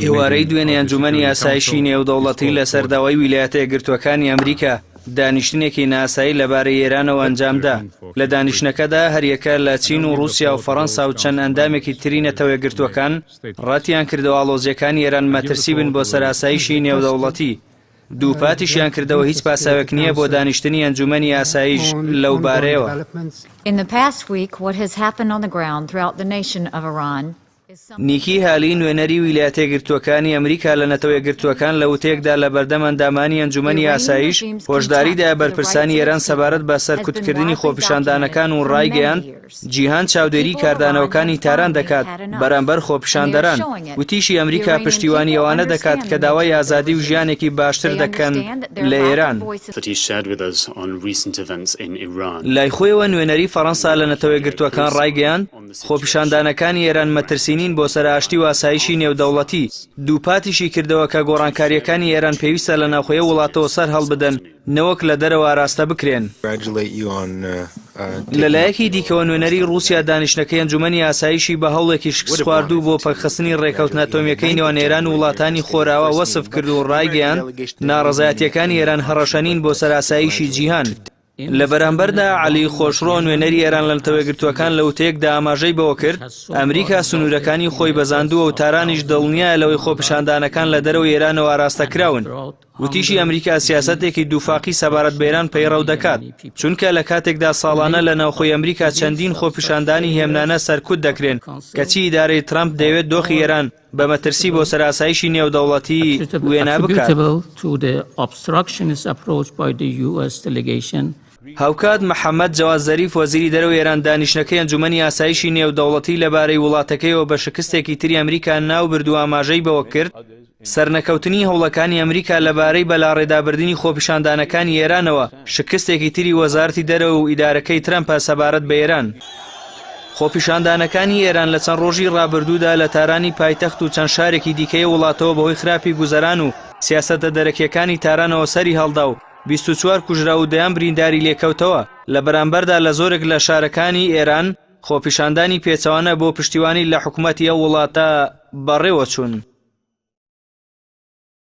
ئێوارەی دوێنێ ئەنجومەنی ئاسایشی نێودەوڵەتی لەسەر داوای ویلایەتە یەکگرتووەکانی ئەمریکا دانیشتنێکی نائاسایی لەبارەی ئێرانەوە ئەنجامدا. لە دانیشتنەکەدا هەریەکە لە چین و ڕووسیا و فەڕەنسا و چەند ئەندامێکی تری نەتەوە یەکگرتووەکان ڕەتیان کردەوە ئاڵۆزییەکانی ئێران مەترسی بن بۆ سەر ئاسایشی نێودەوڵەتی. دووپاتیشیان کردەوە هیچ پاساوێک نییە بۆ دانیشتنی ئەنجوومەنی ئاسایش لەو بارەیەوە. نیکی هالی نوێنەری ویلایەتە یەکگرتووەکانی ئەمریکا لە نەتەوە یەکگرتووەکان لە وتەیەکدا لە بەردەم ئەندامانی ئەنجوومەنی ئاسایش هۆشداری دایە بەرپرسانی ئێران سەبارەت بە سەرکوتکردنی خۆپیشاندانەکان و ڕایگەیاند جیهان چاودێری کاردانەوەکانی تاران دەکات بەرامبەر خۆپیشاندەران، وتیشی ئەمریکا پشتیوانی ئەوانە دەکات کە داوای ئازادی و ژیانێکی باشتر دەکەن لە ئێران. لای خۆیەوە نوێنەری فەڕەنسا لە نەتەوە یەکگرتووەکان ڕایگەیاند، خۆپیشاندانەکانی ئێران مەترسی نین بۆ سەر ئاشتی و ئاسایشی نێودەوڵەتی، دووپاتیشی کردەوە کە گۆڕانکارییەکانی ئێران پێویستە لە ناوخۆی ئەو وڵاتەوە سەرهەڵبدەن نەوەک لە دەرەوە ئاراستە بکرێن. لەلایەکی دیکەوە نوێنەری ڕووسیا دانیشتنەکەی ئەنجومەنی ئاسایشی بە هەوڵێکی شکستخواردوو بۆ پەکخستنی ڕێککەوتنە ئەتۆمییەکەی نێوان ئێران و وڵاتانی خۆرئاوا وەسف کرد و ڕایگەیاند، ناڕەزایەتییەکانی ئێران هەڕەشە نین بۆ سەر ئاسایشی جیهان. لە بەرامبەردا عەلی خۆشڕۆ نوێنەری ئێران لە نەتەوەیەکگرتووەکان لە وتەیەکدا ئاماژەی بەوە کرد، ئەمریکا سنوورەکانی خۆی بەزاندووە و تارانیش دڵنیایە لەوەی خۆپیشاندانەکان لە دەرەوەی ئێرانەوە ئاراستە کراون. وتیشی ئەمریکا سیاسەتێکی دووفاقی سەبارەت بە ئێران پەیڕەو دەکات، چونکە لە کاتێکدا ساڵانە لە ناوخۆی ئەمریکا چەندین خۆپیشاندانی هێمنانە سەرکوت دەکرێن، کەچی ئیدارەی ترەمپ دەیەوێت دۆخی ئێران بە مەترسی بۆ سەر ئاسایشی نێودەوڵەتی وێنا بکات. هاوکات محەمەد جەواد زەریف وەزیری دەرەوەی ئێران دانیشتنەکەی ئەنجومەنی ئاسایشی نێودەوڵەتی لەبارەی وڵاتەکەیەوە بە شکستێکی تری ئەمریکا ناوبرد و ئاماژەی بەوەکرد، سەرنەکەوتنی هەوڵەکانی ئەمریکا لەبارەی بەلاڕێدابردنی خۆپیشاندانەکانی ئێرانەوە شکستێکی تری وەزارەتی دەرەوە و ئیدارەکەی ترەمپە سەبارەت بە ئێران. خۆپیشاندانەکانی ئێران لە چەند ڕۆژی ڕابردوودا لە تارانی پایتەخت و چەند شارێکی دیکەی وڵاتەوە بەهۆی خراپی گوزەران و سیاسەتە دەرەکییەکانی تارانەوە سەری هەڵدا و 24 کوژراو و دەیان برینداری لێکەوتەوە، لە بەرامبەردا لە زۆرێک لە شارەکانی ئێران خۆپیشاندانی پێچەوانە بۆ پشتیوانی لە حکومەتی ئەو وڵاتە بەڕێوەچوون.